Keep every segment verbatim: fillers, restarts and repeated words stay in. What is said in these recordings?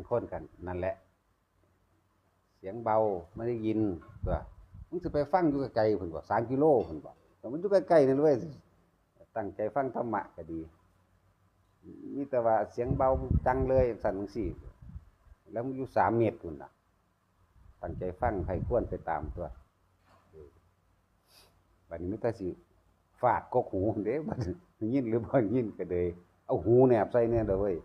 คนกันนั่นแหละ เสียงเบาไม่ได้ยินตัว มึงสิไปฟังอยู่ไกลๆ เพิ่นบอก สามกิโล เพิ่นบอก แต่มันอยู่ใกล้ๆ นั่นเว้ย ตั้งใจฟังธรรมะก็ดี มีแต่ว่าเสียงเบาจังเลย สั่นจังซี่ แล้วมึงอยู่ สามเมตร พุ่นน่ะ ตั้งใจฟัง ใคร่ครวญไปตามตัว เออ บัดนี้มีแต่สิฟาดกกหูเด้ บัดนี้ยินหรือบ่ยินก็เลย เอาหูแนบใส่แน่เด้อเว้ย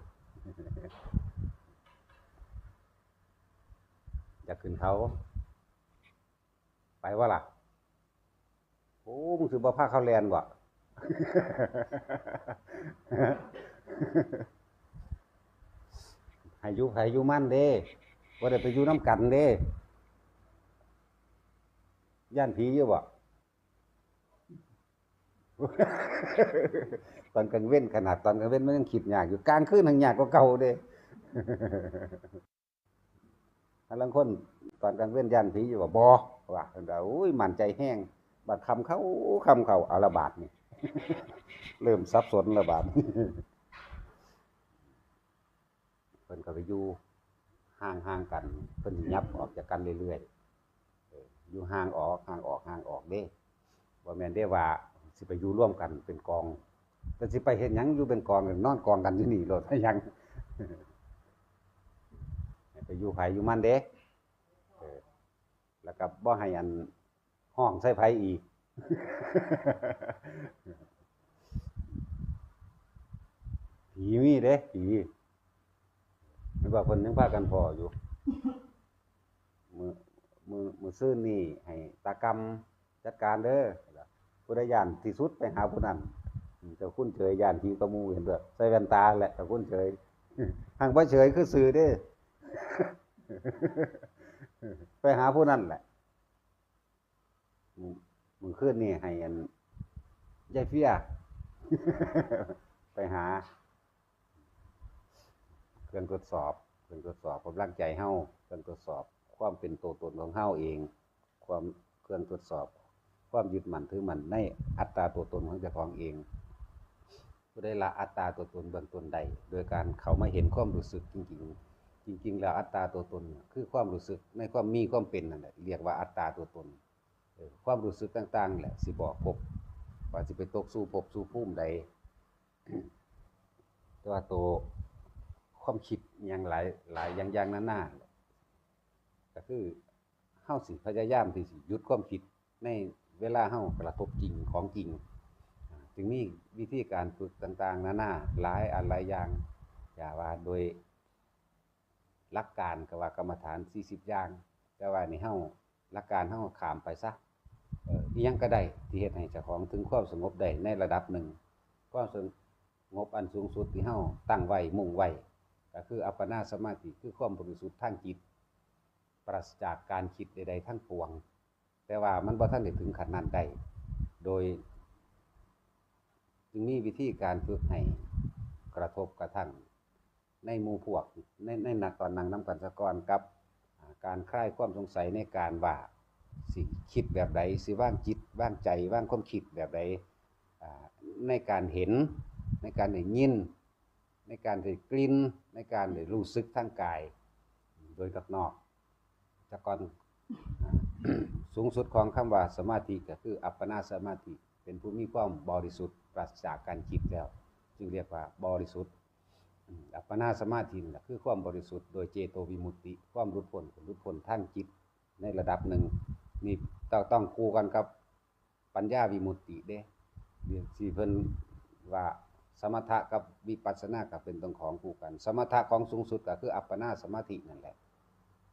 อยากขึ้นเขา ไปวะล่ะ โอ้ มึงสิบ่พาเขาแล่นบ่ ให้อยู่ไผอยู่มันเด้ บ่ได้ไปอยู่นำกันเด้ ย่านผีอยู่บ่ ตอนกลางเว็น ขนาดตอนกลางเว็นมันยังคิดยากอยู่ กลางคืนแฮ่งยากกว่าเก่าเด้ ลางคนตอนกลางเว็นย่านผีอยู่บ่ บ่ ว่า เพิ่นว่า โอ้ย มั่นใจแฮง บัดค่ำเข้า ค่ำเข้า เอาละบาดนี่ เริ่มสับสนละบาด เพิ่นก็ไปอยู่ห่างๆ กัน เพิ่นสิหยับออกจากกันเรื่อยๆ เออ อยู่ห่างออก ห่างออก ห่างออกเด้ บ่แม่นเด้ว่าสิไปอยู่ร่วมกันเป็นกอง แต่สิไปเฮ็ดหยังอยู่เป็นกอง นอนกองกันอยู่นี่โลด หยัง ให้ไปอยู่ไผอยู่มันเด้ เออ แล้วก็บ่ให้อันฮ้องใส่ไผอีก ผีมีเด้ ผี นึกว่าเพิ่นยังพากันพ้ออยู่ มื้อ มื้อ มื้อซืนนี้ให้ตากำจัดการเด้อ ผู้ใดย้านที่สุดไปหาผู้นั้น เจ้าคุณเฉยย้านผีกว่าหมู่ เห็นเด้อ ใส่แว่นตาแหละ เจ้าคุณเฉย หากบ่เฉยคือซื่อเด้ ไปหาผู้นั้นแหละ มื้อ มื้อคืนนี้ให้อัน ยายเฟีย ไปหา เครื่องทดสอบ เครื่องทดสอบกำลังใจเฮา เครื่องทดสอบความเป็นตัวตนของเฮาเอง ความ เครื่องทดสอบความยึดมั่นถือมั่นในอัตตาตัวตนของเจ้าของเอง ผู้ใดละอัตตาตัวตนเบื้องต้นได้ โดยการเข้ามาเห็นความรู้สึกจริงๆ จริงๆ แล้วอัตตาตัวตนเนี่ยคือความรู้สึกในความมีความเป็นนั่นแหละ เรียกว่าอัตตาตัวตน เออ ความรู้สึกต่างๆ แหละ สิบอกภพ ว่าสิไปตกสู่ภพสู่ภูมิใด แต่ว่าตัวความคิดอย่างหลาย หลายอย่างๆ นานาแหละ ก็คือเฮาสิพยายามที่สิหยุดความคิดในเวลาเฮากระทบจริงของจริง อ่า จึงมีวิธีการฝึกต่างๆ นานา หลายอันหลายอย่าง อย่าว่าโดย หลักการก็ว่ากรรมฐานสี่สิบอย่าง แต่ว่านี่เฮา หลักการเฮาข้ามไปซะ เอ่อ อิหยังก็ได้ที่เฮ็ดให้เจ้าของถึงความสงบได้ในระดับหนึ่ง ความสงบอันสูงสุดที่เฮาตั้งไว้ มุ่งไว้ ก็คืออัปปนาสมาธิ คือความบริสุทธิ์ทางจิต ปราศจากการคิดใดๆ ทั้งปวง แต่ว่ามันบ่ทันได้ถึงขั้นนั้นได้ โดย จึงมีวิธีการฝึกให้กระทบกระทั่งในหมู่พวก ใน ในนักตอนนั่งนำกันซะก่อน กับ อ่า การคลายความสงสัยในการว่าสิคิดแบบใด สิวางจิต วางใจ วางความคิดแบบใด อ่า ในการเห็น ในการได้ยิน ในการได้กลิ่น ในการได้รู้สึกทางกาย โดยกับนอก แต่ก่อน อ่า สูงสุดของคำว่าสมาธิก็คืออัปปนาสมาธิ เป็นผู้มีความบริสุทธิ์ปราศจากการคิดแล้ว จึงเรียกว่าบริสุทธิ์ อืม อัปปนาสมาธินั่นแหละคือความบริสุทธิ์โดยเจโตวิมุตติ ความหลุดพ้น หลุดพ้นทางจิตในระดับหนึ่ง นี่ต้อง ต้องคู่กันกับปัญญาวิมุตติเด้ เรียกที่เพิ่นว่าสมถะกับวิปัสสนาก็เป็นตรงของคู่กัน สมถะของสูงสุดก็คืออัปปนาสมาธินั่นแหละ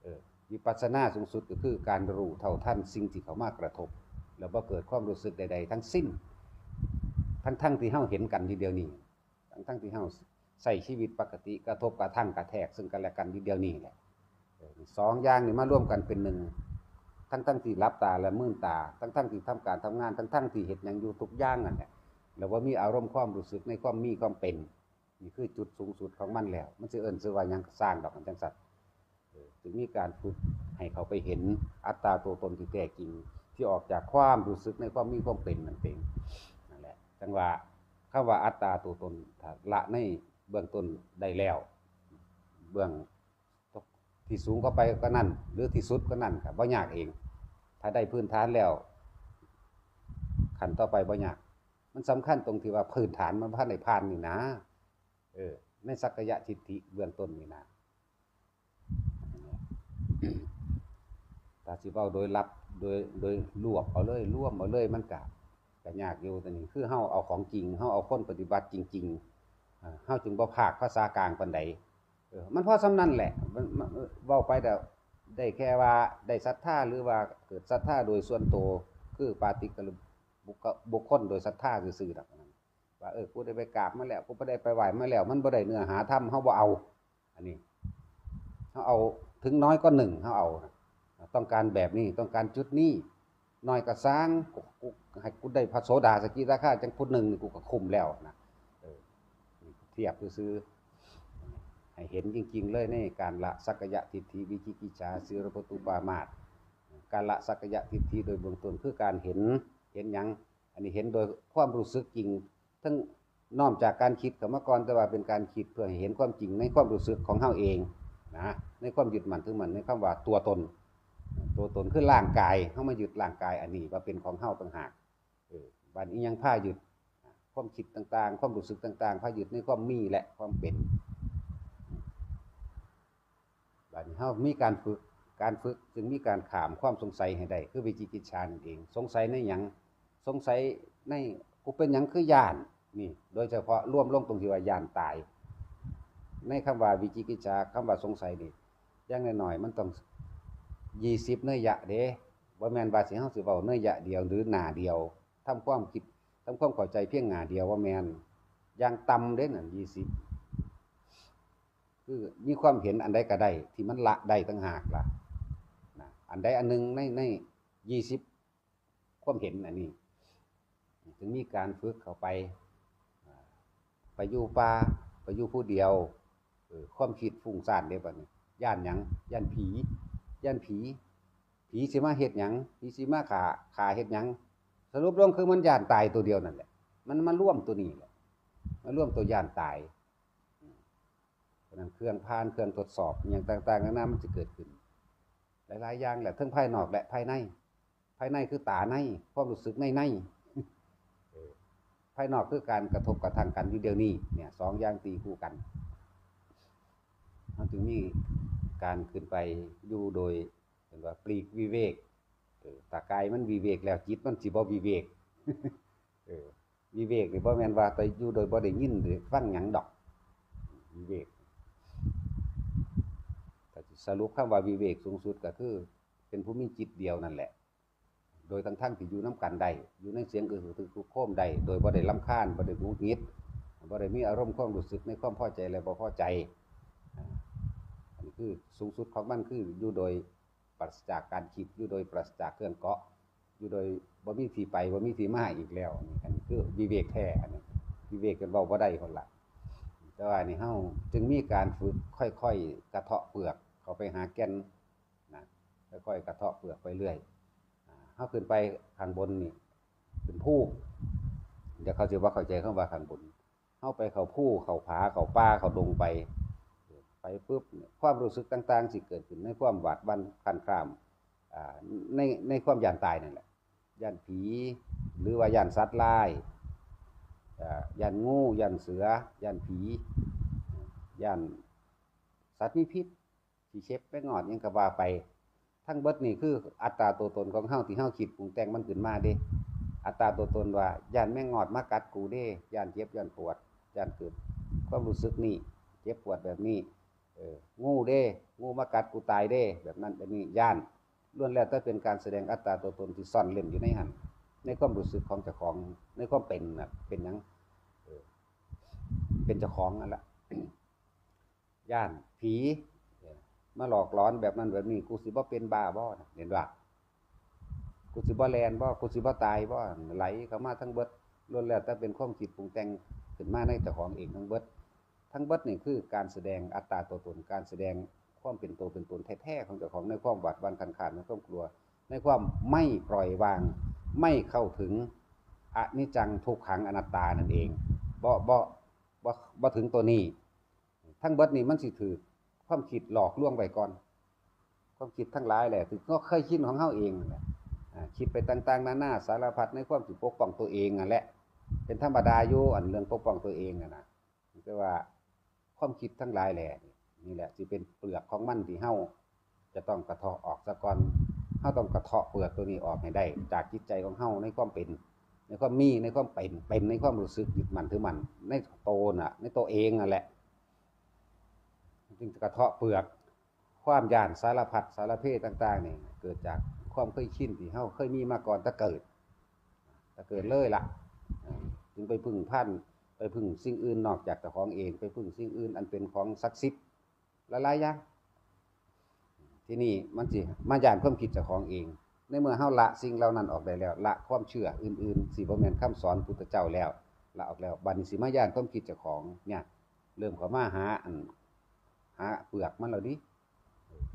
เออ วิปัสสนาสูงสุดก็คือการรู้เท่าทันสิ่งที่เข้ามากระทบ แล้วบ่เกิดความรู้สึกใดๆ ทั้งสิ้น ทั้งๆ ที่เฮาเห็นกันอยู่เดี๋ยวนี้ ทั้งๆ ที่เฮาใช้ชีวิตปกติกระทบกระทั่งกระแทกซึ่งกันและกันอยู่เดี๋ยวนี้แหละ เออ สองอย่างนี่มารวมกันเป็นหนึ่ง ทั้งๆ ที่หลับตาและมืนตา ทั้งๆ ที่ทำการทำงาน ทั้งๆ ที่เฮ็ดหยังอยู่ทุกอย่างนั่นแหละ แล้วบ่มีอารมณ์ความรู้สึกในความมีความเป็น นี่คือจุดสูงสุดของมันแล้ว มันสิเอิ้นชื่อว่าหยังก็ซ่างดอก มันจั่งซั้น เออ จึงมีการฝึกให้เขาไปเห็นอัตตาตัวตนที่แท้จริง ที่ออกจากความรู้สึกในความมีความเป็นนั่นเอง นั่นแหละ จั่งว่าคำว่าอัตตาตัวตน ถ้าละในเบื้องต้นได้แล้ว เบื้อง ที่สูงก็ไปก็นั่น หรือที่สุดก็นั่นครับ บ่ยากเอง ถ้าได้พื้นฐานแล้ว ขั้นต่อไปบ่ยาก มันสำคัญตรงที่ว่าพื้นฐานมันบ่ทันได้ผ่านนี่นะ เออ ในสักกายะทิฏฐิเบื้องต้นนี่นะ ถ้าสิเว้าโดยลับ โดย โดยรวบเอาเลย รวมเอาเลย มันก็ ก็ยากอยู่ แต่นี่คือเฮาเอาของจริง เฮาเอาคนปฏิบัติจริงๆ อ่า เฮาจึงบ่พากภาษากลางปานใด เออ มันพอส่ำนั้นแหละ มัน มัน เว้าไปแล้ว ได้แค่ว่าได้ศรัทธา หรือว่าเกิดศรัทธาโดยส่วนตัว คือปาฏิกะบุคค- บุคคลโดยศรัทธาซื่อๆ ดอกนั้น ว่า เออ กูได้ไปกราบมาแล้ว กูบ่ได้ไปไหว้มาแล้ว มันบ่ได้เนื้อหาธรรม เฮาบ่เอา อันนี้ เฮาเอาถึงน้อยก็หนึ่ง เฮาเอา ต้องการแบบนี้ ต้องการจุดนี้ น้อยก็ซ่าง กู กู ให้กูได้พระโสดาสกิทาคาจังพุทธหนึ่ง กูก็คุ้มแล้วนะ เออ เทียบซื่อๆ ให้เห็นจริงๆ เลยในการละสักกายะทิฏฐิ วิจิกิจฉา ศีลปทุปปามาส การละสักกายะทิฏฐิโดยเบื้องต้นคือการเห็น เห็นหยัง อันนี้เห็นโดยความรู้สึกจริง ทั้งน้อมจากการคิดเข้ามาก่อน แต่ว่าเป็นการคิดเพื่อให้เห็นความจริงในความรู้สึกของเฮาเองนะ ในความยึดมั่นถือมั่นในคำว่าตัวตน ตัวตนคือร่างกาย เฮามายึดร่างกายอันนี้ว่าเป็นของเฮาต่างหาก เออ บัดนี้ยังพายึด ความคิดต่างๆ ความรู้สึกต่างๆ พายึดในความมีและความเป็น บัดนี้เฮามีการฝึก การฝึกจึงมีการข้ามความสงสัยให้ได้ คือวิจิกิจฉานั่นเอง สงสัยในหยัง สงสัยใน กูเป็นหยังคือย้าน นี่ โดยเฉพาะรวมลงตรงที่ว่าย้านตาย ในคำว่าวิจิกิจฉา คำว่าสงสัยนี่ อย่างน้อยๆ มันต้อง ยี่สิบ นัยยะเด้ บ่แม่นว่าสิ เฮาสิเว้านัยยะเดียวหรือหน้าเดียว ทำความคิด ทำความเข้าใจเพียงหน้าเดียว บ่แม่น อย่างต่ำเด้นั่น ยี่สิบ คือมีความเห็นอันใดก็ได้ ที่มันละได้ต่างหากล่ะ นะ อันใดอันหนึ่งใน ใน ยี่สิบ ความเห็นอันนี้ จึงมีการฝึกเข้าไป อ่า ไปอยู่ป่า ไปอยู่ผู้เดียว เออ ความคิดฟุ้งซ่านเด้บัดนี้ ย้านหยัง ย้านผี ย้านผี ผีสิมาเฮ็ดหยัง ผีสิมาฆ่า ฆ่าเฮ็ดหยัง สรุปลงคือมันย้านตายตัวเดียวนั่นแหละ มันมารวมตัวนี้แหละ มารวมตัวย้านตาย อืม เพราะฉะนั้นเครื่องผ่าน เครื่องทดสอบ อิหยังต่างๆ นานา มันจะเกิดขึ้น หลายๆ อย่างแหละ ทั้งภายนอกและภายใน ภายในคือตาใน ความรู้สึกในใน เออ ภายนอกคือการกระทบกระทั่งกันอยู่เดี๋ยวนี้ เนี่ย สองอย่างตีคู่กัน มันจึงมีการขึ้นไปอยู่โดย เรียกว่าปลีกวิเวก เออ ถ้ากายมันวิเวกแล้ว จิตมันสิบ่วิเวก เออ วิเวกนี่บ่แม่นว่าแต่อยู่โดยบ่ได้ยินหรือฟังหยังดอก วิเวก ถ้าสิสรุปคำว่าวิเวกสูงสุดก็คือ เป็นผู้มีจิตเดียวนั่นแหละ โดยทั้งๆ ที่อยู่นำกันได้ อยู่ในเสียงอึกทึกครึกโครมได้ โดยบ่ได้รำคาญ บ่ได้หงุดหงิด บ่ได้มีอารมณ์ความรู้สึกในความพอใจและบ่พอใจ อ่า อันนี้คือสูงสุดของมัน คืออยู่โดยปราศจากการคิด อยู่โดยปราศจากเครื่องเกาะ อยู่โดยบ่มีที่ไป บ่มีที่มาอีกแล้ว อันนี้คือวิเวกแท้ อันนี้วิเวกกันเว้าบ่ได้คนละ แต่ว่านี่เฮาจึงมีการฝึกค่อยๆ กระเทาะเปลือกเข้าไปหาแก่น นะ ค่อยๆ กระเทาะเปลือกไปเรื่อย อ่า เฮาขึ้นไปข้างบนนี่ เป็นภู เดี๋ยวเขาสิบ่เข้าใจคำว่าข้างบน เฮาไปเข้าภู เข้าผา เข้าป่า เข้าดงไป ไปปุ๊บเนี่ย ความรู้สึกต่างๆ สิเกิดขึ้นในความหวาดหวั่นคลานคลาม อ่า ใน ในความย้านตายนั่นแหละ ย้านผี หรือว่าย้านสัตว์ร้าย อ่า ย้านงู ย้านเสือ ย้านผี ย้านสัตว์มีพิษ ขี้เข็บแมงงอดหยังก็ว่าไป ทั้งเบิดนี่คืออัตตาตัวตนของเฮาที่เฮาคิดปรุงแต่งมันขึ้นมาเด้ อัตตาตัวตนว่าย้านแมงงอดมากัดกูเด้ ย้านเจ็บย้านปวด ย้านเกิดความรู้สึกนี่ เจ็บปวดแบบนี้ เออ งูเด้ งูมากัดกูตายเด้ แบบนั้นแบบนี้ ย้าน ล้วนแล้วแต่เป็นการแสดงอัตตาตัวตนที่ซ่อนเร้นอยู่ในหั้น ในความรู้สึกของเจ้าของ ในความเป็นน่ะ เป็นหยัง เออ เป็นเจ้าของนั่นแหละ ย้านผี เออ มาหลอกหลอนแบบนั้นแบบนี้ กูสิบ่เป็นบ้าบ่น่ะ เห็นบ่ กูสิบ่แล่นบ่ กูสิบ่ตายบ่ ไหลเข้ามาทั้งเบิด ล้วนแล้วแต่เป็นความคิดปรุงแต่งขึ้นมาในเจ้าของเองทั้งเบิด ทั้งเบิดนี่คือการแสดงอัตตาตัวตน การแสดงความเป็นตัวเป็นตนแท้ๆ ของเจ้าของ ในความหวาดหวั่นคลานคลาม ในความกลัว ในความไม่ปล่อยวาง ไม่เข้าถึงอนิจจังทุกขังอนัตตานั่นเอง บ่ บ่ บ่ บ่ถึงตัวนี้ ทั้งเบิดนี่มันสิถืกความคิดหลอกลวงไว้ก่อน ความคิดทั้งหลายแหละที่เราเคยชินของเราเองนั่นแหละ อ่า คิดไปต่างๆนานาสารพัดในความที่ปกป้องตัวเองนั่นแหละ เป็นธรรมดาอยู่ อันเรื่องปกป้องตัวเองนั่นนะ แต่ว่าความคิดทั้งหลายแหละ นี่แหละที่เป็นเปลือกของมันที่เราจะต้องกระเทาะออกซะก่อน เราต้องกระเทาะเปลือกตัวนี้ออกให้ได้ จากจิตใจของเราในความเป็น ในความมี ในความเป็น เป็นในความรู้สึกยึดมั่นถือมั่นในตัวน่ะ ในตัวเองนั่นแหละ จึงกระเทาะเปลือก ความย้านสารพัดสารเพต่างๆนี่เกิดจากความเคยชินที่เราเคยมีมาก่อนแต่เกิด แต่เกิดเลยล่ะ อ่า จึงไปพึ่งพัน ไปพึ่งสิ่งอื่นนอกจากเจ้าของเอง ไปพึ่งสิ่งอื่นอันเป็นของศักดิ์สิทธิ์หลายๆอย่าง ทีนี้มันสิมาย้านความคิดเจ้าของเอง ในเมื่อเราละสิ่งเหล่านั้นออกได้แล้ว ละความเชื่ออื่นๆ สิบ่แม่นคำสอนพุทธเจ้าแล้ว ละออกแล้ว บัดนี้สิมาย้านความคิดเจ้าของเนี่ย เริ่มเข้ามาหาอัน หาเปลือกมันแล้วดิ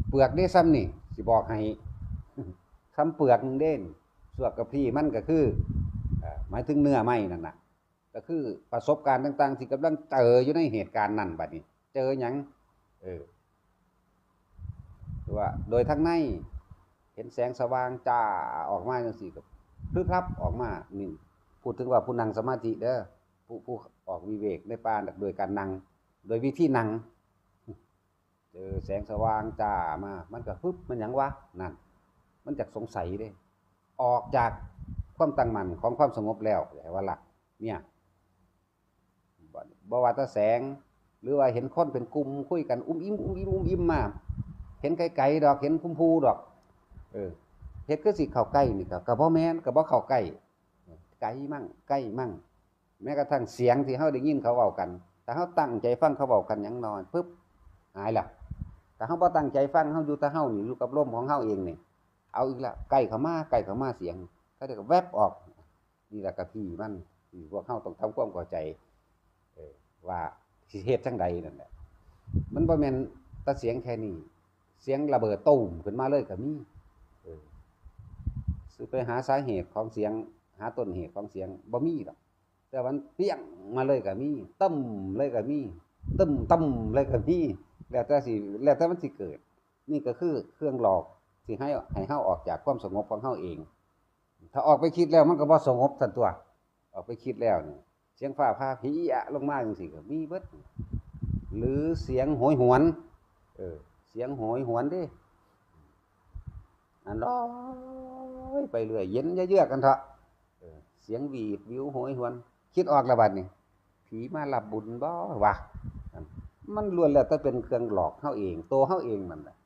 เปลือกเด้ซ้ำนี่ สิบอกให้ ซ้ำเปลือกหนึ่งเด้น ส่วนกะพี้มันก็คือ เอ่อ หมายถึงเนื้อไม้นั่นน่ะ ก็คือประสบการณ์ต่างๆที่กำลังเจออยู่ในเหตุการณ์นั้น บัดนี้ เจอหยัง เออ ว่าโดยทางใน เห็นแสงสว่างจ้าออกมาจังซี่ก็พรึบพรับออกมา นี่พูดถึงว่าผู้นั่งสมาธิเด้อ ผู้ ผู้ออกวิเวกในป่าโดยการนั่ง โดยวิธีนั่ง เจอแสงสว่างจ้ามา มันก็ปึ๊บ มันหยังวะ นั่น มันจักสงสัยเด้ ออกจากความตั้งมั่นของความสงบแล้ว แต่ว่าละ เนี่ย บ่ บ่ว่าแต่แสง หรือว่าเห็นคนเป็นกลุ่มคุยกัน อุ้มอิ่ม อุ้มอิ่ม อุ้มอิ่มมา เห็นไกลๆดอก เห็นภูๆดอก เออ เฮ็ดคือสิเข้าใกล้นี่ก็ ก็บ่แม่น ก็บ่เข้าใกล้ ไกลมั่ง ใกล้มั่ง แม้กระทั่งเสียงที่เราได้ยินเขาเว้ากัน ถ้าเราตั้งใจฟังเขาเว้ากันหยังน้อยปึ๊บ หายละ ถ้าเราบ่ตั้งใจฟัง เราอยู่แต่เรานี่ อยู่กับลมของเราเองนี่ เอาอีกละ ใกล้เข้ามา ใกล้เข้ามาเสียง เขาเรียกว่าแวบออก นี่ละกะพี้มัน ที่พวกเราต้องทำความเข้าใจ เออ ว่าสิเฮ็ดจั่งใดนั่นแหละ มันบ่แม่นแต่เสียงแค่นี้ เสียงระเบิดตูมขึ้นมาเลยก็มี เออ สิไปหาสาเหตุของเสียง หาต้นเหตุของเสียงบ่มีดอก แต่มันเปี้ยงมาเลยก็มี ตึ้มเลยก็มี ตึ้มตึ้มเลยก็มี แล้วแต่สิ แล้วแต่มันสิเกิด นี่ก็คือเครื่องหลอกที่ให้ ให้เราออกจากความสงบของเราเอง ถ้าออกไปคิดแล้วมันก็บ่สงบซั่นตั๊ว ออกไปคิดแล้วนี่ เสียงฟ้าผ่าเปี้ยะลงมาจังซี่ก็มีเบิด หรือเสียงโหยหวน เออ เสียงโหยหวนเด้ อันลอยไปเรื่อย เย็นเยือกๆกันเถาะ เออ เสียงหวีดหวิวโหยหวน คิดออกแล้วบัดนี้ ผีมารับบุญบ่วะ มันล้วนแล้วแต่เป็นเครื่องหลอกเราเอง ตัวเราเองนั่นแหละ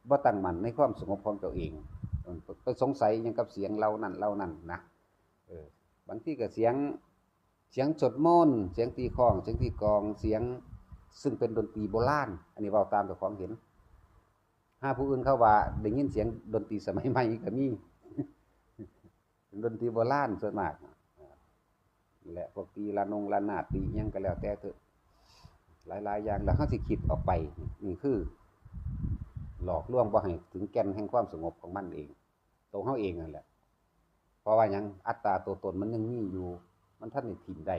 บ่ตั้งมั่นในความสงบของตัวเอง ไปสงสัยหยังกับเสียงเหล่านั้นเหล่านั้นนะ เออ บางทีก็เสียง เสียงสวดมนต์ เสียงตีฆ้อง เสียงตีกลอง เสียงซึ่งเป็นดนตรีโบราณ อันนี้เว้าตามเจ้าของเห็น หาผู้อื่นเขาว่าได้ยินเสียงดนตรีสมัยใหม่ก็มี เป็นดนตรีโบราณส่วนมาก และพวกตีระนงระนาดตีหยังก็แล้วแต่เถอะ หลายๆอย่าง แล้วเราสิคิดออกไป นี่คือ หลอกลวงบ่ให้ถึงแก่นแห่งความสงบของมันเอง ตัวเราเองนั่นแหละ เพราะว่าหยัง อัตตาตัวตนมันยังมีอยู่ มันทันได้ถิ่มได้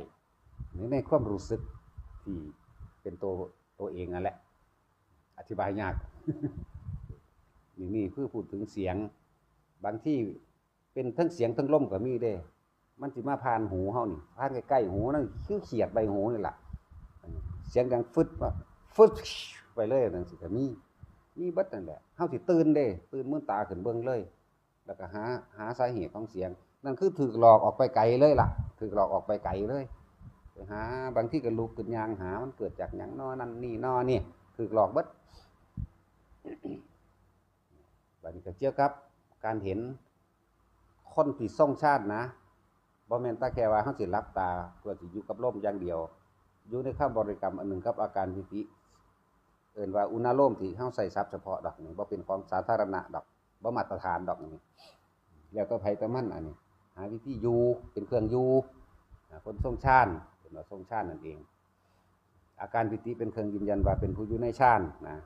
ใน ในความรู้สึกที่เป็นตัว ตัวเองนั่นแหละ อธิบายยาก นี่ นี่คือพูดถึงเสียง บางทีเป็นทั้งเสียงทั้งลมก็มีเด้ มันสิมาผ่านหูเฮานี่ ผ่านใกล้ๆหูนั่นคือเขียดใบหูนี่ล่ะ เสียงดังฟึดมา ฟึดไปเลยจังซี่ก็มี มีเบิดนั่นแหละ เฮาสิตื่นเด้ ตื่นมืนตาขึ้นเบิ่งเลย แล้วก็หา หาสาเหตุของเสียง นั่นคือถูกหลอกออกไปไกลเลยล่ะ ถูกหลอกออกไปไกลเลย ไปหา บางทีก็ลุกขึ้นย่างหา มันเกิดจากหยังน้อนั่นนี่น้อนี่ ถูกหลอกเบิด บัดนี้ก็เกี่ยวกับการเห็นคนที่ทรงฌานนะ บ่แม่นแต่แค่ว่าเราสิหลับตาเพื่อสิอยู่กับลมอย่างเดียว อยู่ในคำบริกรรมอันหนึ่งกับอาการปีติ เอิ้นว่าอุณาโลมที่เราใช้ศัพท์เฉพาะดอกนี่ บ่เป็นของสาธารณะดอก บ่มาตรฐานดอกนี่ แล้วแต่ไผแต่มัน อันนี้ หาวิธีอยู่ เป็นเครื่องอยู่ อ่า คนทรงฌาน เอิ้นว่าทรงฌานนั่นเอง อาการปีติเป็นเครื่องยืนยันว่าเป็นผู้อยู่ในฌานนะ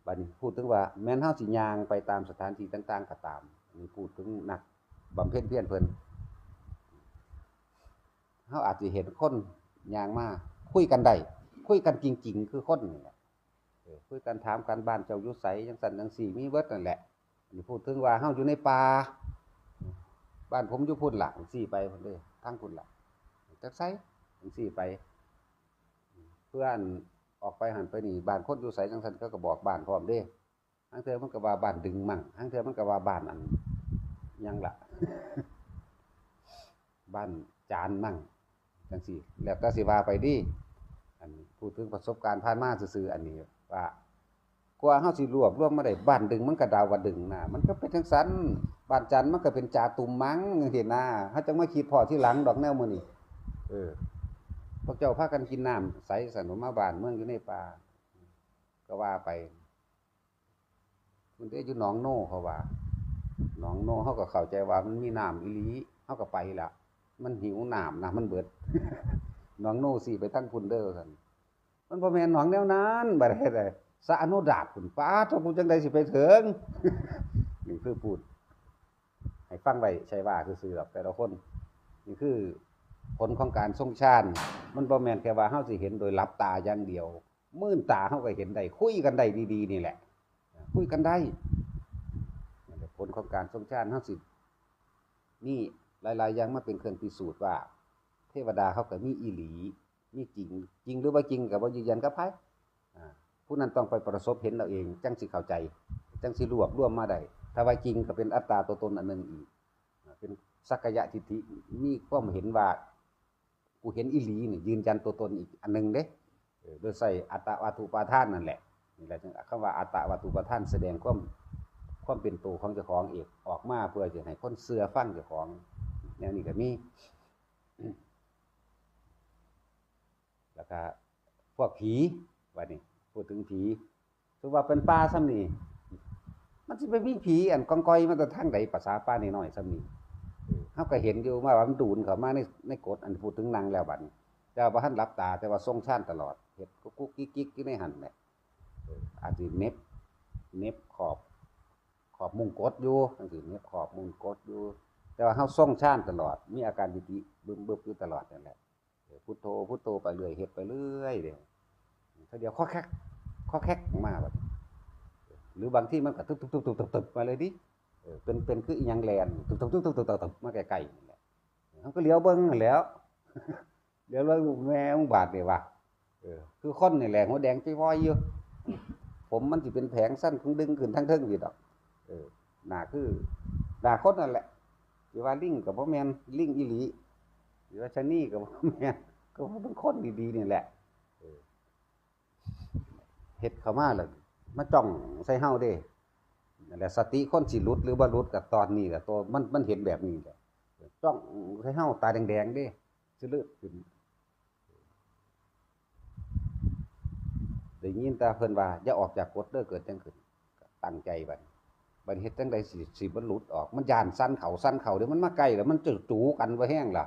บัดนี้พูดถึงว่าแม้นเราสิย่างไปตามสถานที่ต่างๆก็ตาม อันนี้พูดถึงนักบำเพ็ญเพียรเพิ่น เราอาจสิเห็นคนย่างมาคุยกันได้ คุยกันจริงๆคือคนนี่แหละ เออ คุยกันถามกัน บ้านเจ้าอยู่ไส จังซั่นจังซี่ มีเบิดนั่นแหละ อันนี้พูดถึงว่าเฮาอยู่ในป่า บ้านผมอยู่พุ้นล่ะ จังซี่ไปพุ้นเด้ ทางพุ้นล่ะ จักไส จังซี่ไป เพื่อนออกไปหั่นไปนี่ บ้านคนอยู่ไสจังซั่น เขาก็บอกบ้านพร้อมเด้ ลางเทื่อมันก็ว่าบ้านดึงมั่ง ลางเทื่อมันก็ว่าบ้านอัน หยังล่ะ บ้านจานมั่ง จังซี่ แล้วแต่สิว่าไปเด้ อันนี้พูดถึงประสบการณ์ผ่านมาซื่อๆ อันนี้ว่า กว่าเฮาสิรวบรวมมาได้ บ้านดึงมันก็ดาวดึงนะ มันก็เป็นจังซั่น บ้านจันมันก็เป็นจาตุมมังจังซี่นะ เฮาจั่งมาคิดพ้อทีหลังดอกแนวมื้อนี้ เออ พวกเจ้าพากันกินน้ำใสซั่น มาบ้านเมืองอยู่ในป่า ก็ว่าไป มันเด้อยู่หนองโนเขาว่า หนองโนเฮาก็เข้าใจว่ามันมีน้ำอีหลี เฮาก็ไปละ มันหิวน้ำนะ มันเบิด หนองโนสิไปทางพุ้นเด้อซั่น มันบ่แม่นหนองแนวนั้น บัดนี้ สระอโนดาตพุ้น ป๊าด เฮาผู้จั่งใดสิไปถึง นี่คือพูด ให้ฟังไว้ ใช่ว่าซื่อๆ ดอก แต่ละคน นี่คือผลของการทรงฌาน มันบ่แม่นแค่ว่าเฮาสิเห็นโดยหลับตาอย่างเดียว มื่นตาเฮาก็เห็นได้ คุยกันได้ดีๆ นี่แหละ คุยกันได้ นั่นแหละผลของการทรงฌาน เฮาสิมีหลายๆ อย่างมาเป็นเครื่องพิสูจน์ว่า เทวดาเขาก็มีอีหลี มีจริง จริงหรือบ่จริงก็บ่ยืนยันกับไผ อ่า ผู้นั้นต้องไปประสบเห็นเอาเอง จั่งสิเข้าใจ จั่งสิรวบรวมมาได้ ถ้าว่าจริงก็เป็นอัตตาตัวตนอันหนึ่งอีก อ่า เป็นสักกายทิฏฐิ มีความเห็นว่า กูเห็นอีหลีนี่ ยืนยันตัวตนอีกอันหนึ่งเด้ เออ โดยใช้อัตตวัตถุปาทานนั่นแหละ นี่แหละ คำว่าอัตตวัตถุปาทาน แสดงความ ความเป็นตัวของเจ้าของเองออกมา เพื่อจะให้คนเชื่อฟังเจ้าของ แนวนี้ก็มี แล้วก็พวกผี บัดนี้ พูดถึงผี ถือว่าเป็นป่าส่ำนี้ มันสิไปมีผีอันกองกอยมาแต่ทางใด ภาษาป่าน้อยๆ ส่ำนี้ เฮาก็เห็นอยู่ว่ามันดูนเข้ามาใน ในกฎ อันพูดถึงนั่งแล้วบัดนี้ แต่ว่าบ่ทันหลับตา แต่ว่าทรงฌานตลอด เฮ็ดกุ๊กกุ๊กกิ๊กกิ๊กอยู่ในหั่นแหละ เออ อาจสิเหน็บ เหน็บขอบ ขอบมุ้งกดอยู่ จั่งซี้ เหน็บขอบมุ้งกดอยู่ แต่ว่าเฮาทรงฌานตลอด มีอาการปีติบึ้มบึบอยู่ตลอดนั่นแหละ เออ พุทโธ พุทโธไปเรื่อย เฮ็ดไปเรื่อยเด้ เทื่อเดียว คอแคก คอแคกมาบัดนี้ หรือบางทีมันก็ตึบๆๆๆๆ มาเลยดิ เออ เป็น เป็นคืออีหยังแล่น ตึบๆๆๆๆ มาใกล้ๆ นั่นแหละ เฮาก็เหลียวเบิ่งนั่นแหล้ว เหลียวเบิ่ง แม่มึงบาดนี่วะ เออ คือคนนี่แหละ หัวแดงจ้อยๆ อยู่ ผมมันสิเป็นแผงสั้น คงดึงขึ้นทางเทิงอยู่ดอก เออ หน้าคือ หน้าคนนั่นแหละ สิว่าลิงก็บ่แม่น ลิงอีหลี สิว่าชะนีก็บ่แม่น ก็ว่าเป็นคนดีๆ นี่แหละ เออ เฮ็ดเข้ามาแล้ว มาจ้องใส่เฮาเด้ นั่นแหละ สติคนสิหลุดหรือบ่หลุดก็ตอนนี้แหละ ตัวมัน มันเห็นแบบนี้แหละ จ้องใส่เฮาตาแดงๆ เด้ สิเลือดขึ้น ได้ยินแต่เพิ่นว่า "อย่าออกจากกฎเด้อ" เกิดจั่งขึ้น ก็ตั้งใจบัด บัดเฮ็ดจั่งใดสิ สิบ่หลุดออก มันย้านสั่นเข้า สั่นเข้า เดี๋ยวมันมาใกล้แล้ว มันจะจูกันบ่แฮงล่ะ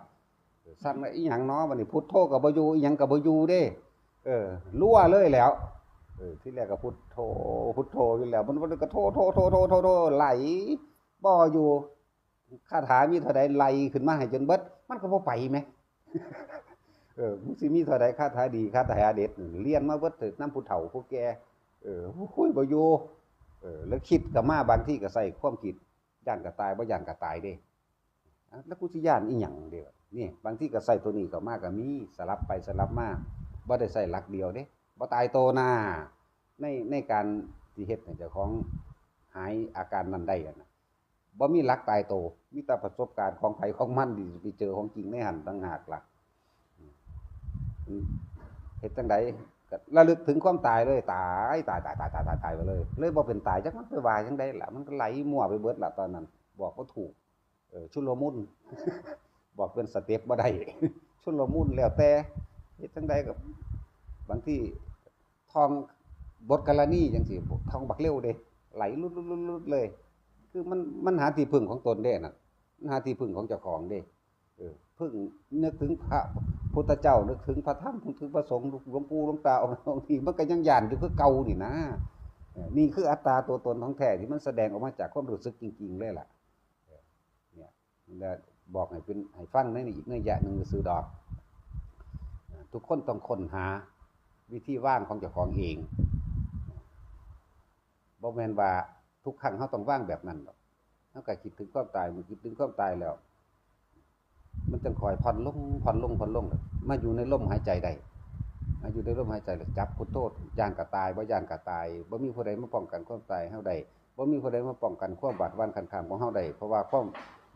สั่นว่า "อีหยังน้อ บัดนี้พุทโธก็บ่อยู่ อีหยังก็บ่อยู่เด้" เออ ลัวเลยแหล้ว เออ ทีแรกก็พุทโธ พุทโธอยู่แล้ว มัน มันก็โธ โธ โธ ไหลบ่อยู่ คาถามีเท่าใดไล่ขึ้นมาให้จนเบิด มันก็บ่ไปแหม เออ มึงสิมีเท่าใดคาถาดี คาถาเด็ด เรียนมาเบิดเถิดนำผู้เฒ่าผู้แก่ เออ โอ้ย บ่อยู่ เออ แล้วคิดก็มา บางทีก็ใส่ความคิด ย้านก็ตาย บ่ย้านก็ตายเด้ อ่ะ แล้วกูสิย้านอีหยังเด้ นี่ บางทีก็ใส่ตัวนี้เข้ามาก็มี สลับไปสลับมา บ่ได้ใส่หลักเดียวเด้ บ่ตายโตหน้า ใน ในการที่เฮ็ดให้เจ้าของหายอาการนั้นได้อะนะ บ่มีหลักตายโต มีแต่ประสบการณ์ของไผของมันที่ไปเจอของจริงในหั่นต่างหากล่ะ อืม เฮ็ดจั่งใด ก็ระลึกถึงความตายเลย ตาย ตาย ตาย ตาย ตาย ตาย ตายไปเลย เลยบ่เป็นตาย จักมันไปว่าจั่งใดล่ะ มันก็ไหลมั่วไปเบิดล่ะตอนนั้น บอกบ่ถูก เออ ชุลมุน บอกเป็นสเต็ปบ่ได้ ชุลมุน แล้วแต่ เฮ็ดจั่งใดก็ บางทีท่องบทกรณีจั่งซี้ ท่องบักเร็วเด้ ไหลลุดๆๆๆ เลย คือมัน มันหาที่พึ่งของตนเด้นั่น มันหาที่พึ่งของเจ้าของเด้ เออ พึ่ง นึกถึงพระพุทธเจ้า นึกถึงพระธรรม นึกถึงพระสงฆ์ หลวงปู่หลวงตาองค์นั้นองค์นี้ มันก็ยังย้านอยู่คือเก่านี่นะ เออ นี่คืออัตตาตัวตนของแท้ที่มันแสดงออกมาจากความรู้สึกจริงๆเลยล่ะ เนี่ย และบอกให้เป็น ให้ฟังในอีกนัยยะหนึ่งซื่อดอก ทุกคนต้องค้นหาวิธีวางของเจ้าของเอง บ่แม่นว่าทุกครั้งเฮาต้องวางแบบนั้นดอก เฮาก็คิดถึงความตาย เมื่อคิดถึงความตายแล้ว มันจั่งค่อยผ่อนลง ผ่อนลง ผ่อนลง มาอยู่ในลมหายใจได้ มาอยู่ในลมหายใจแล้วจับพุทโธ ย่านก็ตาย บ่ย่านก็ตาย บ่มีผู้ใดมาป้องกันความตายเฮาได้ บ่มีผู้ใดมาป้องกันความบาดหวั่นคันคามของเฮาได้ เพราะว่าความ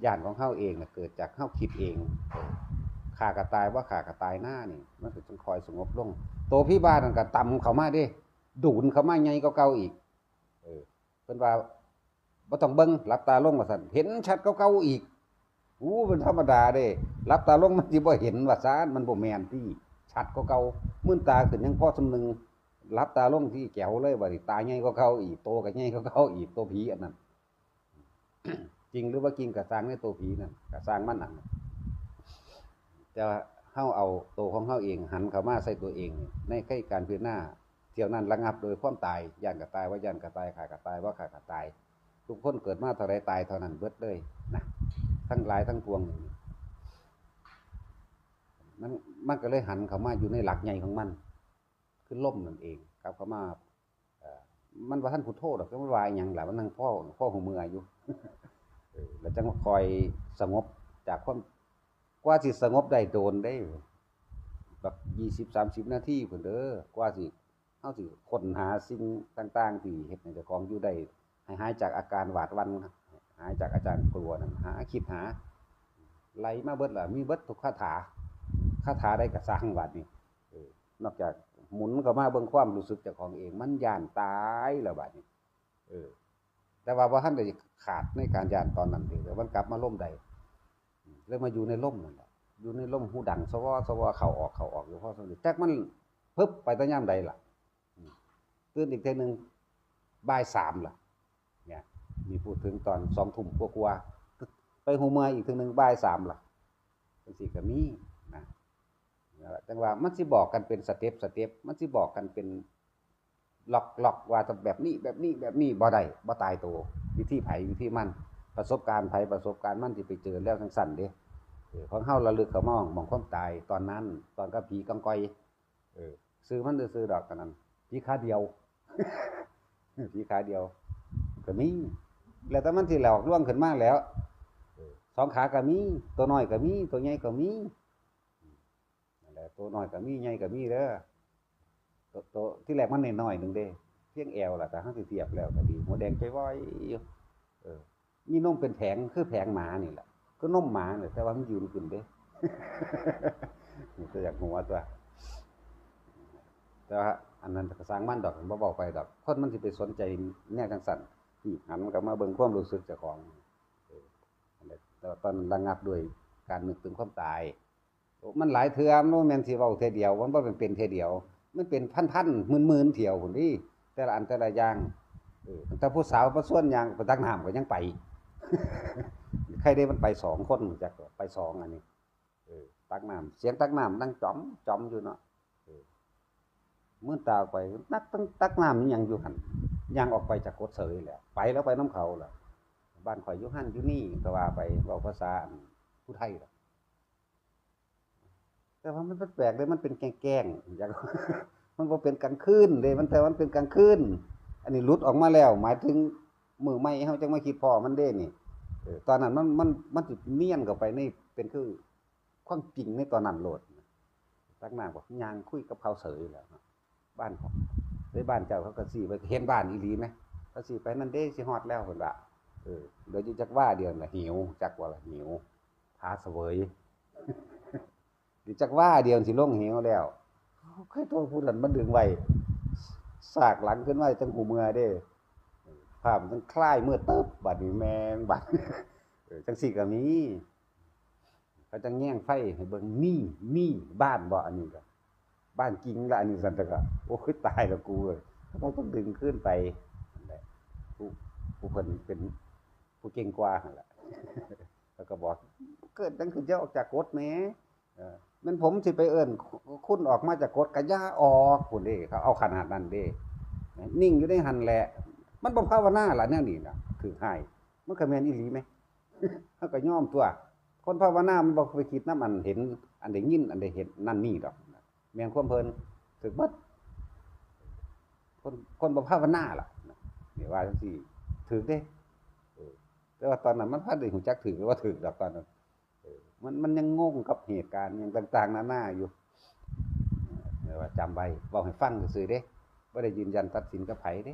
ย่านของเฮาเองน่ะเกิดจากเฮาคิดเอง ฆ่าก็ตาย บ่ฆ่าก็ตายหน้านี่ มันก็จั่งค่อยสงบลง โตผีบ้านั่นก็ตำเข้ามาเด้ ดูนเข้ามาใหญ่กว่าเก่าอีก เออ เพิ่นว่า บ่ต้องเบิ่ง หลับตาลงว่าซั่น เห็นชัดกว่าเก่าอีก อู้ เป็นธรรมดาเด้ หลับตาลงมันสิบ่เห็นว่าซั่น มันบ่แม่นติ ชัดกว่าเก่า มืนตาขึ้นยังพอส่ำหนึ่ง หลับตาลงที่แจ๋วเลย บัดนี้ตาใหญ่กว่าเก่าอีก โตก็ใหญ่กว่าเก่าอีก โตผีอันนั้น จริงหรือบ่จริงก็ซ่างในโตผีนั่น ก็ซ่างมันนั่น แต่ว่าเฮาเอาโตของเฮาเองหันเข้ามาใส่ตัวเอง ในการพิจารณา เที่ยวนั้นระงับโดยความตาย ย่านก็ตาย บ่ย่านก็ตาย ฆ่าก็ตาย บ่ฆ่าก็ตาย ทุกคนเกิดมาเท่าใดตายเท่านั้นเบิดเลยนะ ทั้งหลายทั้งปวง มัน มันก็เลยหันเข้ามาอยู่ในหลักใหญ่ของมัน คือลมนั่นเอง กลับเข้ามา เอ่อ มันบ่ทันพุทโธดอก มันว่าอิหยังล่ะ มันนั่งพ้อ พ้อหูเมืออยู่ เออ แล้วจั่งค่อยสงบจากความ กว่าสิสงบได้โดนเด้ บักยี่สิบสามสิบนาทีพุ้นเด้อ กว่าสิ เฮาสิค้นหาสิ่งต่างๆที่เฮ็ดให้เจ้าของอยู่ได้ ให้หายจากอาการหวาดหวั่น หายจากอาการกลัวนั่น หาคิดหา ไล่มาเบิดล่ะ มีเบิดทุกคาถา คาถาใดก็ซ่างบัดนี้ เออ นอกจากหมุนเข้ามาเบิ่งความรู้สึกเจ้าของเอง มันย้านตายแล้วบัดนี้ เออ แต่ว่าบ่ทันได้ขาดในการย้านตอนนั้นเด้ แต่มันกลับมาลมได้ อืม เลยมาอยู่ในลมนั่นแหละ อยู่ในลมหูดัง สวอ สวอ เข้าออก เข้าออกอยู่พอสมควร จักมันพึบไปแต่ยามใดล่ะ อืม ตื่นอีกเทื่อหนึ่ง บ่ายสามล่ะ เนี่ย นี่พูดถึงตอนสองทุ่มกว่าๆ ไปหูเมืออีกเทื่อหนึ่ง บ่ายสามล่ะ จั่งซี้ก็มีนะ นั่นแหละ จั่งว่ามันสิบอกกันเป็นสเต็ป สเต็ป มันสิบอกกันเป็นล็อก ล็อก ว่าต้องแบบนี้ แบบนี้ แบบนี้ บ่ได้ บ่ตายตัว วิธีไผวิธีมัน ประสบการณ์ไผประสบการณ์มัน สิไปเจอแล้วจั่งซั้นเด้ เออ ของเฮาระลึกเข้ามาหม่องความตายตอนนั้น ตอนกับผีกองกอย เออ ซื่อมันซื่อๆดอก อันนั้น ผีขาเดียว ผีขาเดียว ก็มี แล้วแต่มันสิหลอกลวงขึ้นมาแล้ว เออ สองขาก็มี ตัวน้อยก็มี ตัวใหญ่ก็มี นั่นแหละ ตัวน้อยก็มี ใหญ่ก็มีเด้อ ตัว ตัวที่แรกมันน้อยๆหนึ่งเด้ เพียงแอวล่ะ แต่เฮาสิเทียบแล้วก็ดี หัวแดงจ้อยๆอยู่ เออ มีนมเป็นแผง คือแผงหมานี่แหละ คือนมหมาเนี่ย แต่ว่ามันยืนขึ้นเด้ มันก็อยากหัวตัว แต่ว่าอันนั้นก็ซ่างมันดอก บ่เว้าไปดอก คนมันสิไปสนใจแนวจั่งซั้น อืม หันกลับมาเบิ่งความรู้สึกเจ้าของ เออ นั่นแหละ แต่ว่าตอนระงับด้วยการนึกถึงความตาย มันหลายเทื่อ มันบ่แม่นสิเว้าเทื่อเดียว มันบ่แม่นเป็นเทื่อเดียว มันเป็นพันๆ หมื่นๆเที่ยวพุ้นติ แต่ละอันแต่ละอย่าง เออ ตั้งแต่ผู้สาวมาชวนย่างไปตักน้ำก็ยังไป ใครได้มันไปสองคน จักไปสองอันนี้ เออ ตักน้ำ เสียงตักน้ำดังจ๋อมจ๋อมอยู่เนาะ เออ มืนตาออกไป ตัก ตัก ตักน้ำอีหยังอยู่หั่น ย่างออกไปจากกกเสยแหละ ไปแล้วไปนำเขาล่ะ บ้านข้อยอยู่หั่นอยู่นี่ก็ว่าไป เว้าภาษาอันผู้ไทยล่ะ แต่ว่ามันแปลกๆเลย มันเป็นแกล้งๆ อยาก มันบ่เป็นกลางคืนเด้ มัน แต่มันเป็นกลางคืน อันนี้หลุดออกมาแล้ว หมายถึงมื้อใหม่เฮาจั่งมาคิดพ้อมันเด้นี่ เออ ตอนนั้นมัน มัน มันสิเนียนเข้าไปใน เป็นคือความจริงในตอนนั้นโลด ตักน้ำก็ย่างคุยกับเขาเสยแล้วเนาะ บ้านของ ในบ้านเจ้าเขาก็ซี้ไป เห็นบ้านอีหลีไหม เขาซี้ไปนั่นเด้ สิฮอดแล้วเพิ่นว่า เออ เหลืออยู่จักว่าเดียวน่ะ หิว จักว่าล่ะ หิว ผาเสวย อยู่จักว่าเดียวสิลงเหวแล้ว เคยโทษผู้นั้นมาดึงไว้ สากหลังขึ้นไว้จั่งหูเมือเด้ ภาพมันจั่งคลายเมือตึ๊บ บัดนี้แม่งบัด เออ จั่งซี้ก็มี เขาจั่งแยงไฟให้เบิ่ง มี มีบ้านบ่ อันนี้ก็ บ้านจริงละ อันนี้ซั่น แต่ก็ โอ้ย ตายแล้วกูเอ้ย เขาต้องดึงขึ้นไป นั่นแหละ ผู้ ผู้เพิ่นเป็นผู้เก่งกว่าหั่นล่ะ แล้วก็บอก เกิดจั่งขึ้นจะออกจากกกแหม เออ แม่นผมสิไปเอิ้นคุณออกมาจากกก ก็อย่าออกพุ้นเด้ เขาเอาขนาดนั้นเด้ นิ่งอยู่ในหั่นแหละ มันบ่ภาวนาล่ะแนวนี้น่ะ ถืกฮ้าย มันก็แม่นอีหลีแหม เฮาก็ยอมตัว คนภาวนามันบ่ไปคิดนำอันเห็น อันได้ยิน อันได้เห็นนั่นนี่ดอก แม่นความเพิ่น ถืกเบิด คน คนบ่ภาวนาล่ะ ว่าจังซี่ ถืกเด้ เออ แต่ว่าตอนนั้นมันพันได้ฮู้จักถืกหรือว่าถืกดอกตอนนั้น เออ มัน มันยังงงกับเหตุการณ์หยังต่างๆนานาอยู่ เออ ว่าจำไว้ เว้าให้ฟังซื่อๆเด้ บ่ได้ยืนยันตัดสินกับไผเด้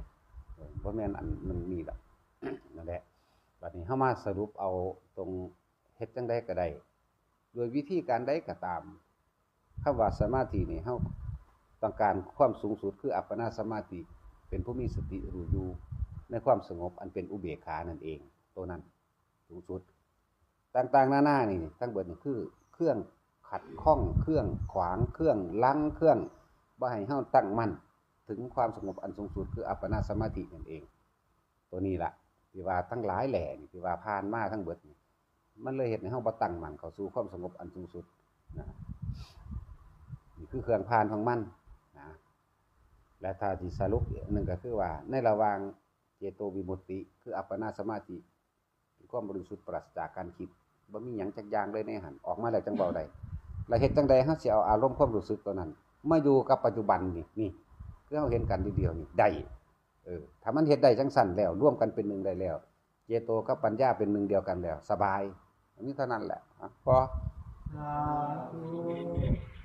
เออ บ่แม่นอันนั้นนี่ดอก นั่นแหละ บัดนี้เฮามาสรุปเอาตรงเฮ็ดจั่งใดก็ได้ โดยวิธีการใดก็ตาม คำว่าสมาธินี่ เฮาต้องการความสูงสุดคืออัปปนาสมาธิ เป็นผู้มีสติรู้อยู่ในความสงบอันเป็นอุเบกขานั่นเอง ตัวนั้นสูงสุด ต่างๆนานานี่ ทั้งเบิดนี่คือเครื่องขัดข้อง เครื่องขวาง เครื่องลัง เครื่องบ่ให้เฮาตั้งมั่นถึงความสงบอันสูงสุดคืออัปปนาสมาธินั่นเอง ตัวนี้ละที่ว่าทั้งหลายแหล่นี่ ที่ว่าผ่านมาทั้งเบิดนี่ มันเลยเฮ็ดให้เฮาบ่ตั้งมั่นเข้าสู่ความสงบอันสูงสุดนะ นี่คือเครื่องผ่านของมันนะ และถ้าสิสรุปอีกอันหนึ่งก็คือว่าในระหว่างเจโตวิมุตติ คืออัปปนาสมาธิ ความบริสุทธิ์ปราศจากการคิด บ่มีหยังจักอย่างเลยในหั้น ออกมาแล้วจั่งเว้าได้ แล้วเฮ็ดจั่งใดเฮาสิเอาอารมณ์ความรู้สึกตัวนั้น มาอยู่กับปัจจุบันนี่ นี่ คือเฮาเห็นกันเดียวๆนี่ ได้ เออ ถ้ามันเฮ็ดได้จั่งซั่นแล้ว รวมกันเป็นหนึ่งได้แล้ว เจโตกับปัญญาเป็นหนึ่งเดียวกันแล้ว สบาย อันนี้เท่านั้นแหละ อ่ะ พอ สาธุ